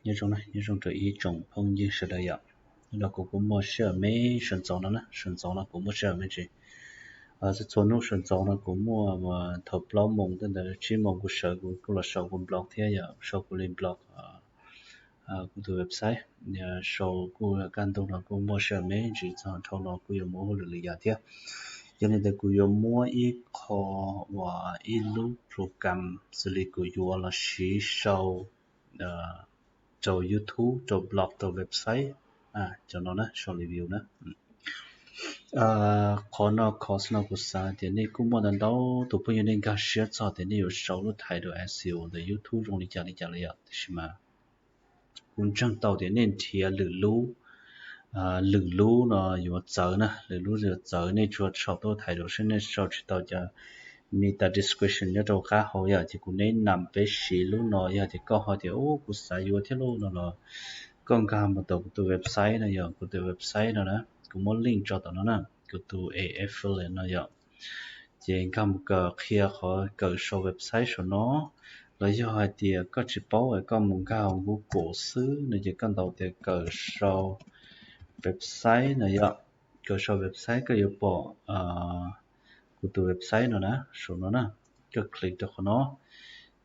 Nyob zoo, nyob zoo rau ib tsoom phooj ywg sawv daws yom. Hnub no kuv kuj muaj sij hawm me sawv ntxov no na, sawv ntxov no kuv muaj sij hawm me ntsis. Txhua txhua hnub sawv ntxov no kuv muaj thaum plaub moos tej ntawd tsib moos kuv sawv kuv kuj los sau kuv blog thiab yom, sau kuv li blog, kuv tus website, sau kuj kaj ntug no kuj muaj sij hawm me ntsis txog dhau no kuj yuav muaj hauj lwm li yam thiab. Yog li ntawd kuv yuav muab ib qho uas ib lub program xws li kuv yuav los siv sau rau YouTube, rau blog, rau website, cov no na, sau review na. Qhov no course no kuv xav tias nej kuj muaj ntau ntau tus phooj ywg nej nkag siab txog tias nej yuav sau lub title S E O ntawm YouTube zoo li cas li cas li yom, tiam sis mas kuv ntseeg tau tias nej nrhiav lwm lub, lwm lub no yuav txawv na, lwm lub yuav txawv, nej tsuas sau tau title xwb, nej sau tsis tau cov meta description nyob rau qab hauv yom. Ces kuv neb nam peb siv lub no, yog tias koj ho tias u kuv xav yuav thiab lub no los koj nkag mus tom kuv tus website no yom, kuv tus website no na, kuv muab link tso tom no na, kuv tus affiliate no yom. Ces nkag mus kawm qhia qhov kawm sau website saum no, los yog hais tias koj tsis paub es koj mus nkag Google xwb no ces koj ntaus tias kawm sau website no yom. Kawm sau website koj yuav pom kuv tus website no na, saum no na, koj click rau qhov no.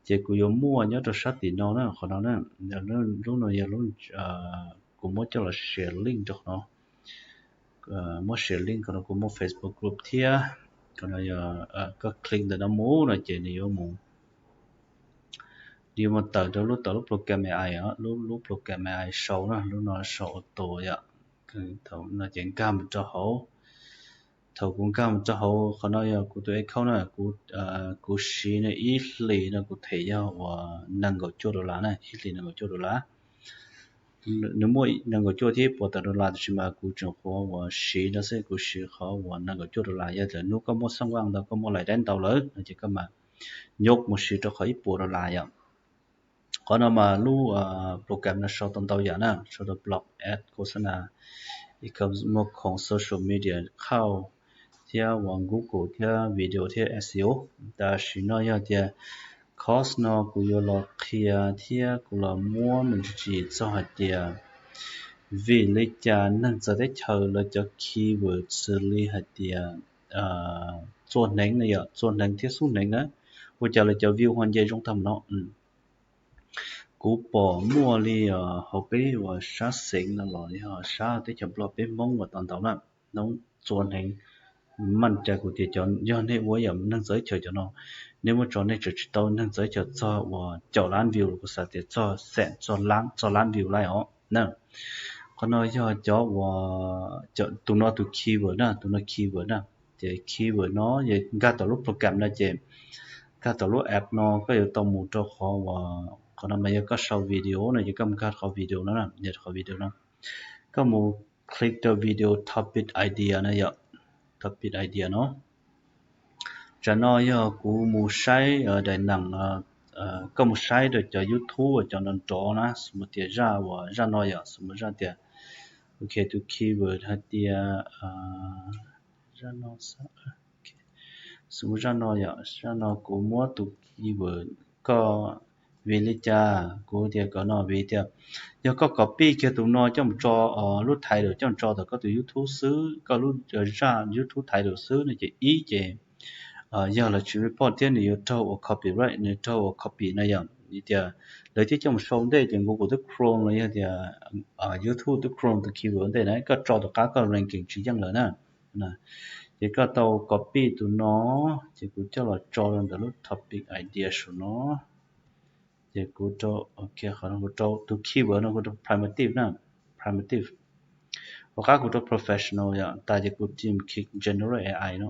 Ces kuv yuav muaj nyob rau sab tim no na, qhov no na, lub no yog lub kuv muab coj los share link rau qhov no. Muab share link qhov no, kuv muaj Facebook group thiab. Qhov no yog koj click ntawm no mus no ces nws yuav mus, nws yuav mus tawm rau lub, tom lub program A I, lub, lub program A I sau na, lub no sau auto yom. Thaum no ces nkag mus rau hauv. Thaum kuv nkag mus rau hauv qhov no yog kuv tus account na, kuv siv no ib hlis no kuv them yog uas nees nkaum cuaj dollar na, ib hlis nees nkaum cuaj dollar. Nws muaj nees nkaum cuaj thiab ib puas tawm dollar, tiam sis mas kuv tseem qhuav uas siv no xwb, kuv siv qhov uas nees nkaum cuaj dollar. Yog tias hnub koj muaj xab vaj ntau, koj muaj lais dab ntau lawm no ces koj mam nyuj mus siv rau qhov ib puas dollar yom. Qhov no mas lub program no sau tau ntau yam na, sau tau blog, ad, khos na, icom, muaj khoom social media, qhauj, thiab uas Google thiab video thiab S E O. Tam sim no yog tias course no kuv yuav los qhia thiab kuv los muab me ntsis txog hais tias vim li cas neeg txawv teb chaws lawv cov keyword xws li hais tias txua hneev no yom, txua hneev thiab xub hneev na, ua cas lawv cov view ho nce zoo tag mus no. Kuv pom muaj li hauv peb uas sab xeev no los yog sab teb chaws Nplog peb Hmoob uas tau ntau na, Hmoob txua hneev. Maj cai kuv tias cov yog nej ua yam neeg txawv teb chaws cov no, nej muab tso nej tseem tsis tau neeg txawv teb chaws txog uas caum lab view los kuv xav tias txog xeem txog lab, txog lab view lawm os na. Qhov no yog cov uas, tus no tus keyword na, tus no keyword na. Ces keyword no nkag tom lub program no ces, nkag tom lub app no koj yuav tau mus rau qhov uas, qhov no mas yog koj sau video no ces koj mus nkag qhov video no na, yog qhov video no. Koj mus click rau video topic idea no yom, topic idea no. Tsam no yog kuv mus saib daim neem, koj mus saib rau cov YouTube uas cov nrov nrov na, xws li tias zaj uas zaj no yom, xws li zaj tias, ok, tus keyword hais tias zaj no, xws li zaj no yom, zaj no kuv muab tus keyword, koj, vim li cas kuv tias kom no, vim tias yog koj copy kiag tus no coj mus tso, lub title coj mus tso tom koj tus YouTube xwb, koj lub zaj YouTube title xwb no ces ib ces yog lawv tsis report thiab nws yuav raug ua copyright, nws raug ua copy no yom. Vim tias lawv thiaj coj mus sau ntej ces Google twb crawl los yog tias YouTube twb crawl tus keyword ntej na, koj tso tom qab koj ranking tsis yeej lawm na. Ces koj tau copy tus no, ces kuv coj los tso rau ntawm lub topic idea saum no. Ces kuv rau, ok, qhov no kuv rau tus keyword no kuv rau primitive na, primitive. Hauv qab kuv rau professional yom, tas ces kuv dim click generate A I no.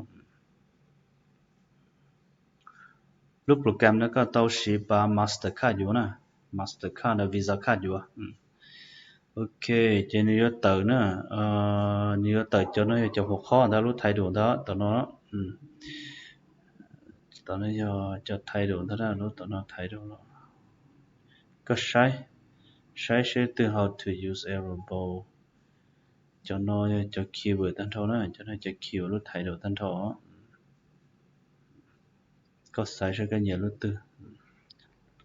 Lub program no koj tau siv pas Mastercard yuav na, Mastercard no Visa card yuav. Ok, ces nws yuav tawm na, nws yuav tawm cov no yog cov hauv qhov ntawd lub title ntawd tom no. Tom no yog cov title ntawd, lub tom no title los. Koj saib, saib seb twg how to use arrow bow. Cov no yog cov keyword tag nrho na, cov no cov keyword lub title tag nrho. Koj xaiv saib koj nyiam lub twg.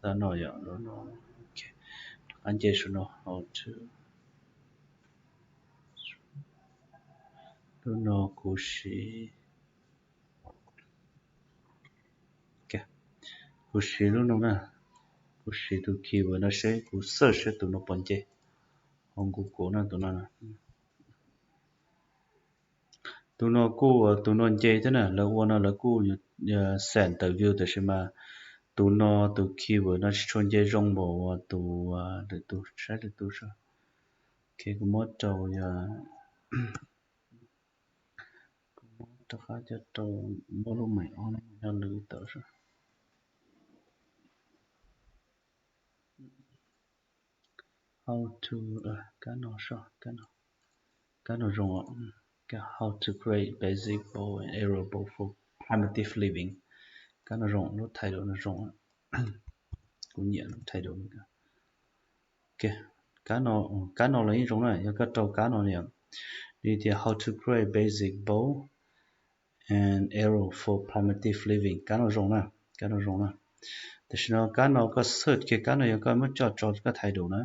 Lub no yom, lub no. qab nce saum no, how to, lub no kuv siv, kuv siv lub no na, kuv siv tus keyword no seb kuv search seb tus no puas nce hauv Google na, tus no na. Tus no kuj, tus no nce thiab na, lawv ua no lawv kuj xeem tawm view tab sis mas tus no tus keyword no tsis tshua nce zoo npaum tus, lwm tus, saib lwm tus. Ok, kuv muab rau, kuv muab rau qab coj rau, muab lub meem ob no nyob lwm tawm. How to, kab no, kab no zoo, how to create basic bow and arrow bow for primitive living. Kab no zoo, lub title no zoo, kuv nyiam lub title no. Ok, kab no, kab no los yeej zoo na, yog koj rau kab no li tias how to create basic bow and arrow for primitive living, kab no zoo na, kab no zoo na. Tam sim no kab no koj search kiag kab no yog koj muab coj tso koj title na,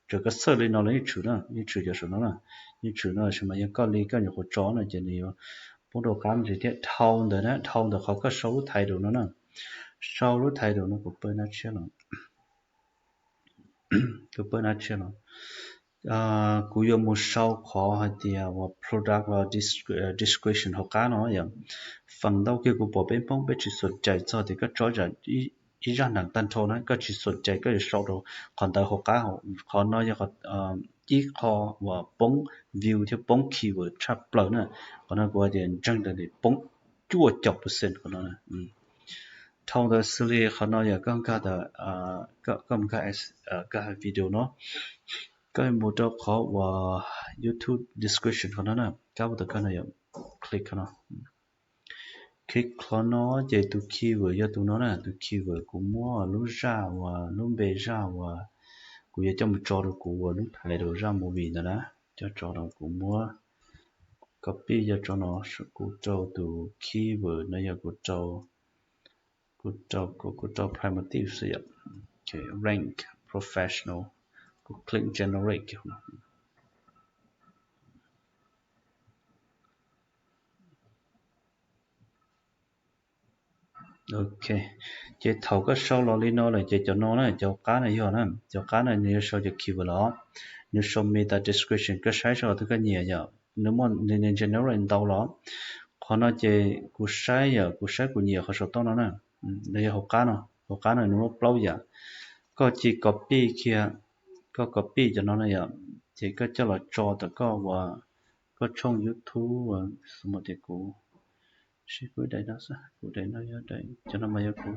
txawm koj search li no los yeej tshwm na, yeej tshwm cov saum no na, yeej tshwm no tab sis mas yog koj li koj nyuam qhuav tso no ces nws yuav poob rau qab ntsis thiab. Dhau ntawd na, dhau ntawm qhov koj sau lub title no na, sau lub title no kuv pab nab tshiab los, kuv pab nab tshiab los, kuv yuav mus sau qhov hais tias uas product los description hauv qab no yom. Feem ntau kiag kuv pom peb Hmoob peb tsis xom cai txog tias koj tso ib zaj neeg tag nrho na, koj tsis xom cai koj yuav sau rau qhov ntawd hauv qab. Qhov no yog ib qho uas poob view thiab poob keyword tshaj plaws na. Qhov no kuv hais tias ntseeg tias poob cuaj caum percent qhov no. Dhau ntawd xws li qhov no yog koj nkag, koj nkag, koj hais video no, koj mus rau qhov uas YouTube description qhov no na, kab mus rau kab no yog click qhov no. Click qhov no ces tus keyword yog tus no na, tus keyword kuv muab lub zaj uas lub npe zaj uas kuv yuav coj mus tso rau kuv uas lub title zaj movie ntawd na, coj tso rau kuv muab copy coj tso no, kuv rau tus keyword no yog kuv rau, kuv rau, kuv rau primitive xwb yom. Rank professional, kuv click generate. Ok, ces thaum koj sau los li no lawm ces cov no na, cov qab no yog na, cov qab no nws yuav sau cov keyword los, nws sau meta description, koj saib sau twg koj nyiam yom, nws muaj nws generate ntau los. Qhov no ces kuv saib yom, kuv saib kuv nyiam qhov saum toj no na, no yog hauv qab no, hauv qab no nws muaj plaub yam. Koj cia copy kiag, koj copy cov no na yom, ces koj coj los tso tom koj uas koj tshooj YouTube, xws li tias kuv, seb kuv daim no xwb, kuv daim no yog daim, cov no mas yog kuv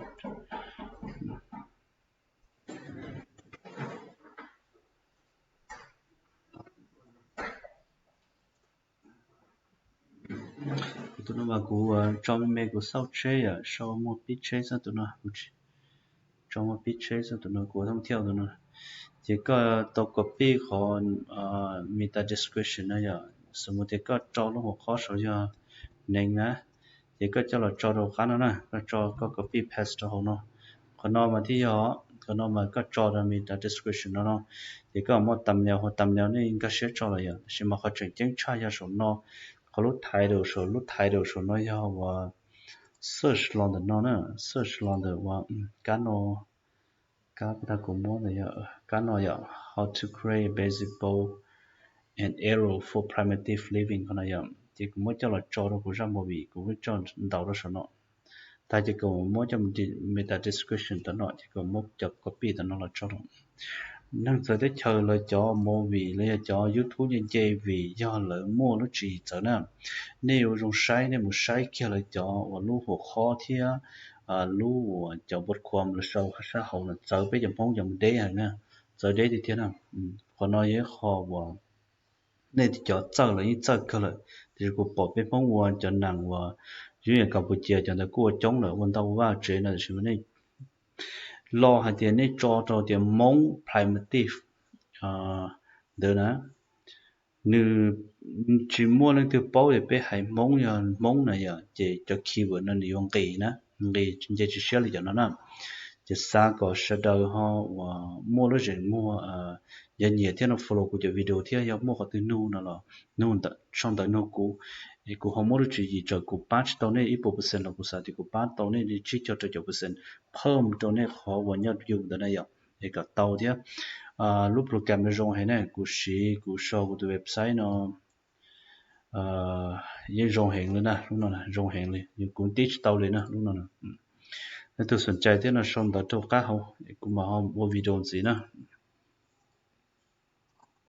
Tus no mas kuv tso me me kuv xauj tsheb yom, sau muaj pib tsheb xwb tus no, tso muaj pib tsheb xwb tus no, kuv thooj thiaj tus no. Ces koj tau copy qhov meta description no yom, xws li tias koj tso lub hauv qhob saud yog neeg na, ces koj coj los tso rau qab no na, koj tso koj copy paste rau hauv no. Qhov no mas thiaj yog, qhov no mas koj tso rau meta description no no, ces koj muaj thumbnail, hauv thumbnail nej nkag siab tso los yom, tab sis mas qhov tseem ceeb tshaj yog saum no, qhov lub title saum, lub title saum no yog uas search los ntawm no na, search los ntawm uas kab no, kab tag kuv muab ntawm kab no yom, how to create basic bow and arrow for primitive living qhov no yom, ces kuv muab coj los tso rau kuv zaj movie, kuv muab coj ntaus rau saum no. Tag ces kuv muab coj meta description tom no, ces kuv muab cov copy tom no los tso rau. Neeg txawv teb chaws lawv cov movie los yog cov YouTube nce nce vim yog lawv muaj lub tswv yim txawv na. Nej yuav zoo saib, nej mus saib kiag lawv cov uas lub hauv qhob thiab lub uas cov npua khuam lawv sau sab hauv no txawv peb cov Hmoob cov mus deb heev na, txawv deb tiag tiag na. Qhov no yog ib qho uas nej cov txawj los yeej txawj kawg lawm, tiam sis kuv pom peb Hmoob ua cov neeg uas yus yam Cambodia cov ntawd kuj ua coob lawm, ua ntau ua vaj tsev no, tiam sis mas nej los hais tias nej tso rau tias Hmoob primitive ntawd na, nws tsis muaj leej twg paub tias peb haiv Hmoob yog Hmoob na yom, ces cov keyword no nws yuav nqis na, nqis nce tsis siab li cov no na. Ces xav kom sawv daws ho uas muaj lub zeem muag, yog nyiam thiab no follow kuv cov video thiab, yog muaj qhov twg nug no los nug, sau ntawv nug kuv, es kuv ho muab lub tswv yim txawm kuv pab tsis tau nej ib puas percent los kuv xav tias kuv pab tau nej li tsib caug rau caum percent, phawm rau nej qhov uas nyob yus ntawd na yom, es kom tau thiab. Lub program no zoo heev na, kuv siv kuv sau kuv tus website no yeej zoo heev li na, lub no zoo heev li, kuv tib tsis tau li na lub no. Leej twg xom cai thiab no sau ntawv rau qab hauv, kuv mam ho ua video ntxiv na.